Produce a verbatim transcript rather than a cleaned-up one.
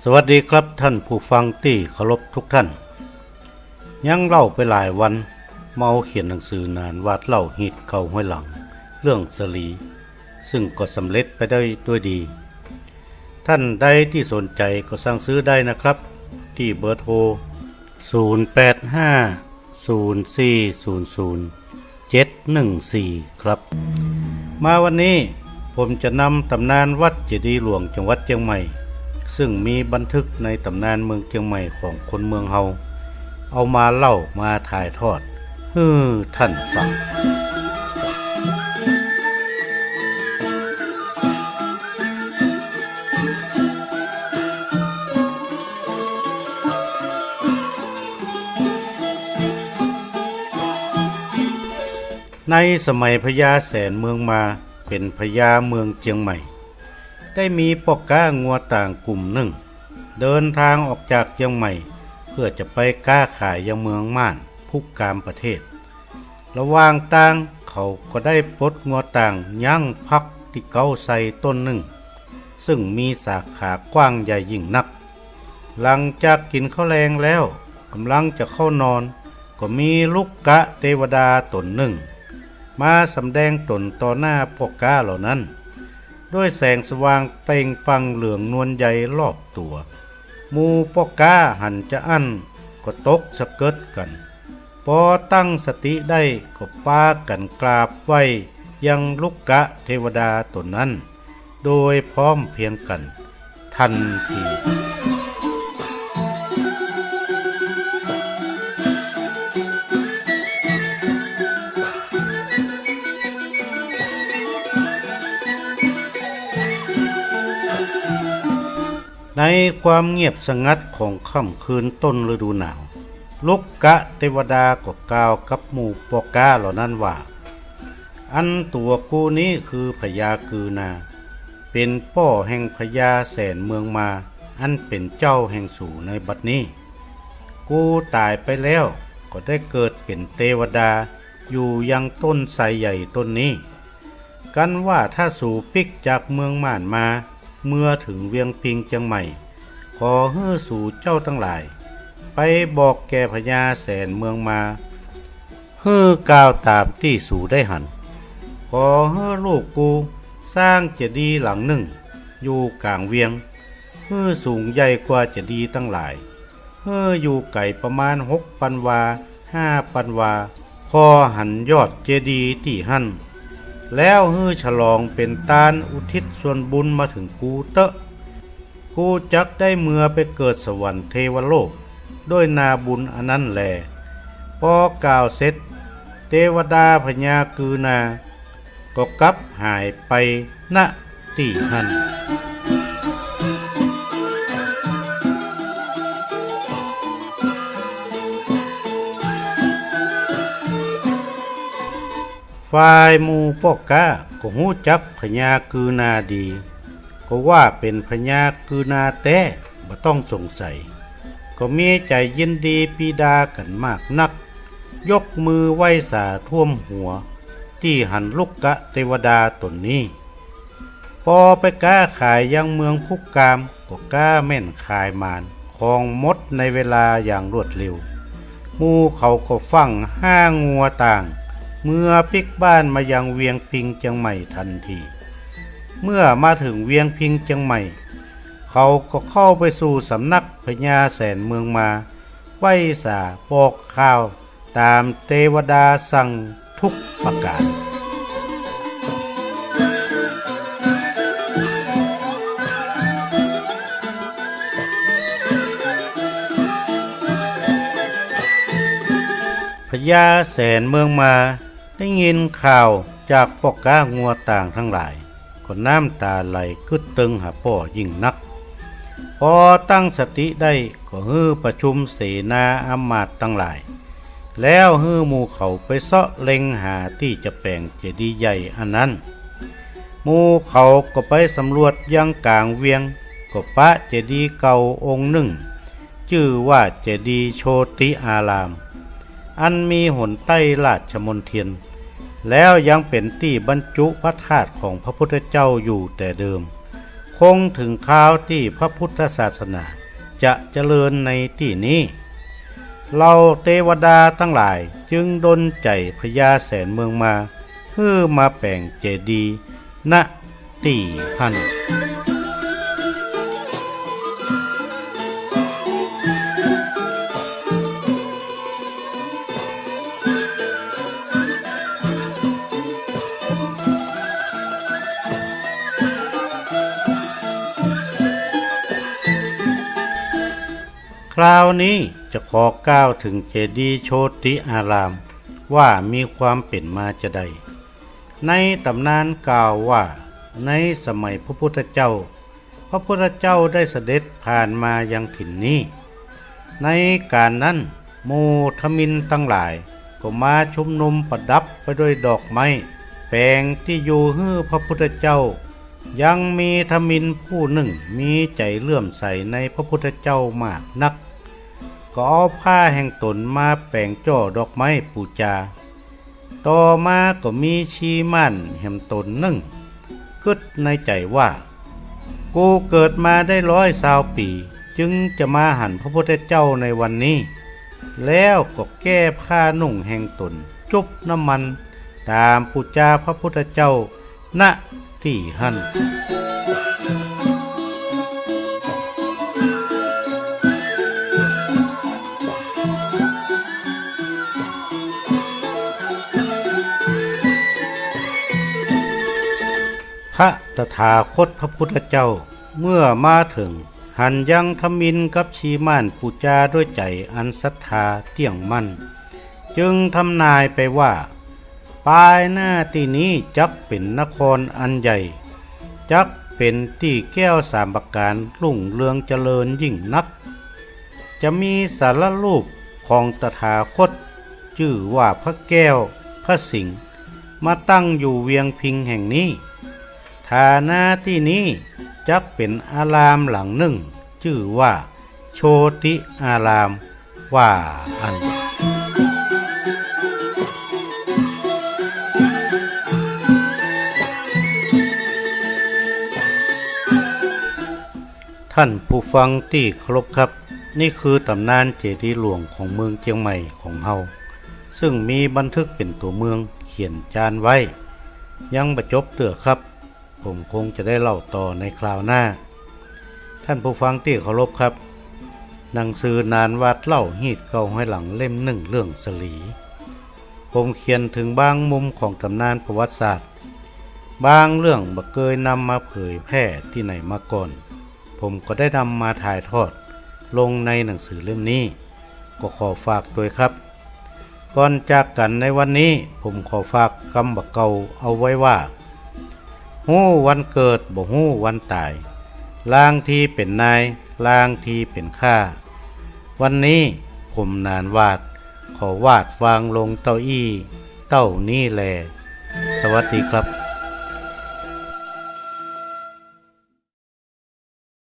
สวัสดีครับท่านผู้ฟังตี้เคารพทุกท่าน ยังเล่าไปหลายวัน เมาเขียนหนังสือหนานหวาดเล่าฮีตเก่าฮอยหลัง เรื่องสะหลี ซึ่งก็สำเร็จไปได้ด้วยดี ท่านใดตี้สนใจ๋ก็สั่งซื้อได้นะครับ ตี้เบอร์โทร ศูนย์แปดห้า ศูนย์สี่ศูนย์ศูนย์ เจ็ดหนึ่งสี่ ครับ มาวันนี้ผมจะนำต๋ำนานวัดเจดีย์หลวงจังหวัดเจียงใหม่ ซึ่งมีบันทึกในต๋ำนานเมืองเจียงใหม่ของคนเมืองเฮา เอามาเล่ามาถ่ายทอดหื้อท่านฟัง ในสมัยพญาแสนเมืองมาเป๋นพญาเมืองเจียงใหม่ ได้มีป้อก๊างัวต่างกลุ่มนึ่ง เดินตางออกจากเจียงใหม่ เปื้อจะไปก๊าขายยังเมืองม่าน พุกามประเทศ ระหว่างตางเขาก็ได้ปลดงัวต่างยั้งพักตี้เก๊าไทรต้นนึ่ง ซึ่งมีสาขากว้างใหญ่ยิ่งนัก หลังจากกิ๋นข้าวแลงแล้ว ก่ำลังจะเข้านอน ก็มีลุกกะเตวดาต๋นนึ่ง มาสำแดงต๋นต่อหน้าป้อก๊าเหล่านั้น ด้วยแสงสว่างเปล่งปลั่งเหลืองนวลใยรอบตั๋ว หมู่ป้อก๊าหันจาอั้นก็ตกสะเกิดกั๋น ปอตั้งสติได้ก็ปากั๋นกราบไหว้ยังลุกกะเตวดาต๋นนั้น โดยพร้อมเพรียงกั๋นทันที ในความเงียบสงัดของค่ำคืนต้นฤดูหนาว ลุกกะเตวดาก็กล่าวกับหมู่ป้อก๊าเหล่านั้นว่า อันตั๋วกูนี้คือพญากือนา เป๋นป้อแห่งพญาแสนเมืองมา อันเป๋นเจ้าแห่งสูในบัดนี้ กูต๋ายไปแล้วก็ได้เกิดเป๋นเตวดาอยู่ยังต้นไทรใหญ่ต้นนี้ กันว่าถ้าสูปิ๊กจากเมืองม่านมา เมื่อเถิงเวียงปิงเจียงใหม่ ขอหื้อสูเจ้าตังหลาย ไปบอกแก่พญาแสนเมืองมา หื้อกล่าวต๋ามตี้สูได้หัน ขอหื้อลูกกูสร้างเจดีย์หลังนึ่ง อยู่ก๋างเวียง หื้อสูงใหญ่กว่าเจดีย์ตังหลาย หื้ออยู่ไก๋ประมาณหกปันวา ห้าปันวา ผ่อหันยอดเจดีย์ตี้หั้น แล้วหื้อฉลองเป๋นตานอุทิศส่วนบุญมาเถิงกูเต๊อะ กูจักได้เมือไปเกิดสวรรค์เทวโลก ด้วยนาบุญอันนั้นแล ปอกล่าวเสร็จ เตวดาพญากือนา ก็กลับหายไป ณ ตี้หั้น ฝ่ายหมู่ป้อก๊าก็ฮู้จักพญากือนาดี ก็ว่าเป๋นพญากือนาแต๊ บ่ต้องสงสัย ก็มีใจ๋ยินดีปีดากั๋นมากนัก ยกมือไหว้สาท่วมหัว ตี้หันลุกกะเตวดาต๋นนี้ ปอไปก๊าขายยังเมืองพุกาม ก็ก๊าแม่นขายหมาน ของหมดในเวลาอย่างรวดเร็ว หมู่เขาก็ฟั่งห้างงัวต่าง เมือปิ๊กบ้านมายังเวียงปิงเจียงใหม่ทันที เมื่อมาเถิงเวียงปิงเจียงใหม่ เขาก็เข้าไปสู่สำนักพญาแสนเมืองมา ไหว้สาบอกข่าวต๋ามเตวดาสั่งทุกประก๋าน พญาแสนเมืองมาได้ยินข่าวจากป้อก๊างัวต่างตังหลาย ก็น้ำต๋าไหลกึ๊ดเติงหาป้อยิ่งนัก ปอตั้งสติได้ก็หื้อประชุมเสนาอำมาตย์ตังหลาย แล้วหื้อหมู่เขาไปเซาะเล็งหาตี้จะแป๋งเจดีย์ใหญ่อันนั้น หมู่เขาก็ไปสำรวจยังก๋างเวียง ก็ปะเจดีย์เก่าองค์นึ่ง จื้อว่าเจดีย์โชติอาราม อันมีหนใต้ราชมณเฑียร แล้วยังเป๋นตี้บรรจุพระธาตุของพระพุทธเจ้าอยู่แต่เดิม ค ปงเถิงคราวตี้พระพุทธศาสนาจะเจริญในตี้นี้ เหล่าเตวดาตังหลายจึงดลใจ๋พญาแสนเมืองมา หื้อมาแป๋งเจดีย์ ณ ตี้หั้น คราวนี้จะขอกล่าวเถิงเจดีย์โชติอาราม ว่ามีความเป๋นมาจาใด ในต๋ำนานกล่าวว่า ในสมัยพระพุทธเจ้า พระพุทธเจ้าได้เสด็จผ่านมายังถิ่นนี้ ในก๋านนั้น หมู่ทมิฬตังหลายก็มาชุมนุมประดับไปด้วยดอกไม้ แป๋งตี้อยู่หื้อพระพุทธเจ้า ยังมีทมิฬผู้นึ่งมีใจ๋เลื่อมใสในพระพุทธเจ้ามากนัก ก็เอาผ้าแห่งต๋นมาแป๋งจ้อดอกไม้ปู๋จา ต่อมาก็มีชีม่านแหมต๋นนึ่ง กึ๊ดในใจ๋ว่า กูเกิดมาได้ร้อยซาวปี๋ จึงจะมาหันพระพุทธเจ้าในวันนี้ แล้วก็แก้ผ้านุ่งแห่งต๋น จุ๊บน้ำมัน ต๋ามปู๋จาพระพุทธเจ้า ณ ตี้หั้น พระตถาคตพระพุทธเจ้า เมื่อมาเถิง หันยังทมิฬกับชีม่านปู๋จาด้วยใจ๋อันศรัทธาเตี้ยงมั่น จึงทำนายไปว่า ปายหน้าตี้นี้จักเป๋นนครอันใหญ่ จักเป๋นตี้แก้วสามประก๋านรุ่งเรืองเจริญยิ่งนัก จะมีสารูปของตถาคต จื้อว่าพระแก้วพระสิงห์มาตั้งอยู่เวียงพิงค์แห่งนี้ ฐานะตี้นี้จักเป๋นอารามหลังนึ่ง จื้อว่าโชติอาราม ว่าอั้น ท่านผู้ฟังตี้เคารพครับ นี่คือต๋ำนานเจดีย์หลวงของเมืองเจียงใหม่ของเฮา ซึ่งมีบันทึกเป๋นตั๋วเมืองเขียนจานไว้ ยังบ่จบเตื้อครับ ผมคงจะได้เล่าต่อในคราวหน้า ท่านผู้ฟังตี้เคารพครับ หนังสือหนานหวาดเล่าฮีตเก่าฮอยหลังเล่มนึ่งเรื่องสลี ผมเขียนเถิงบางมุมของต๋ำนานประวัติศาสตร์ บางเรื่องบ่เกยนำมาเผยแพร่ตี้ไหนมาก่อน ผมก็ได้นำมาถ่ายทอดลงในหนังสือเล่มนี้ ก็ขอฝากตวยครับ ก่อนจากกั๋นในวันนี้ ผมขอฝากกำบ่าเก่าเอาไว้ว่า ฮู้วันเกิดบ่ฮู้วันต๋าย ลางทีเป๋นนาย ลางทีเป๋นข้า วันนี้ผมหนานหวาด ขอวาดวางลงเต้าอี้ เต้านี้แล สวัสดีครับ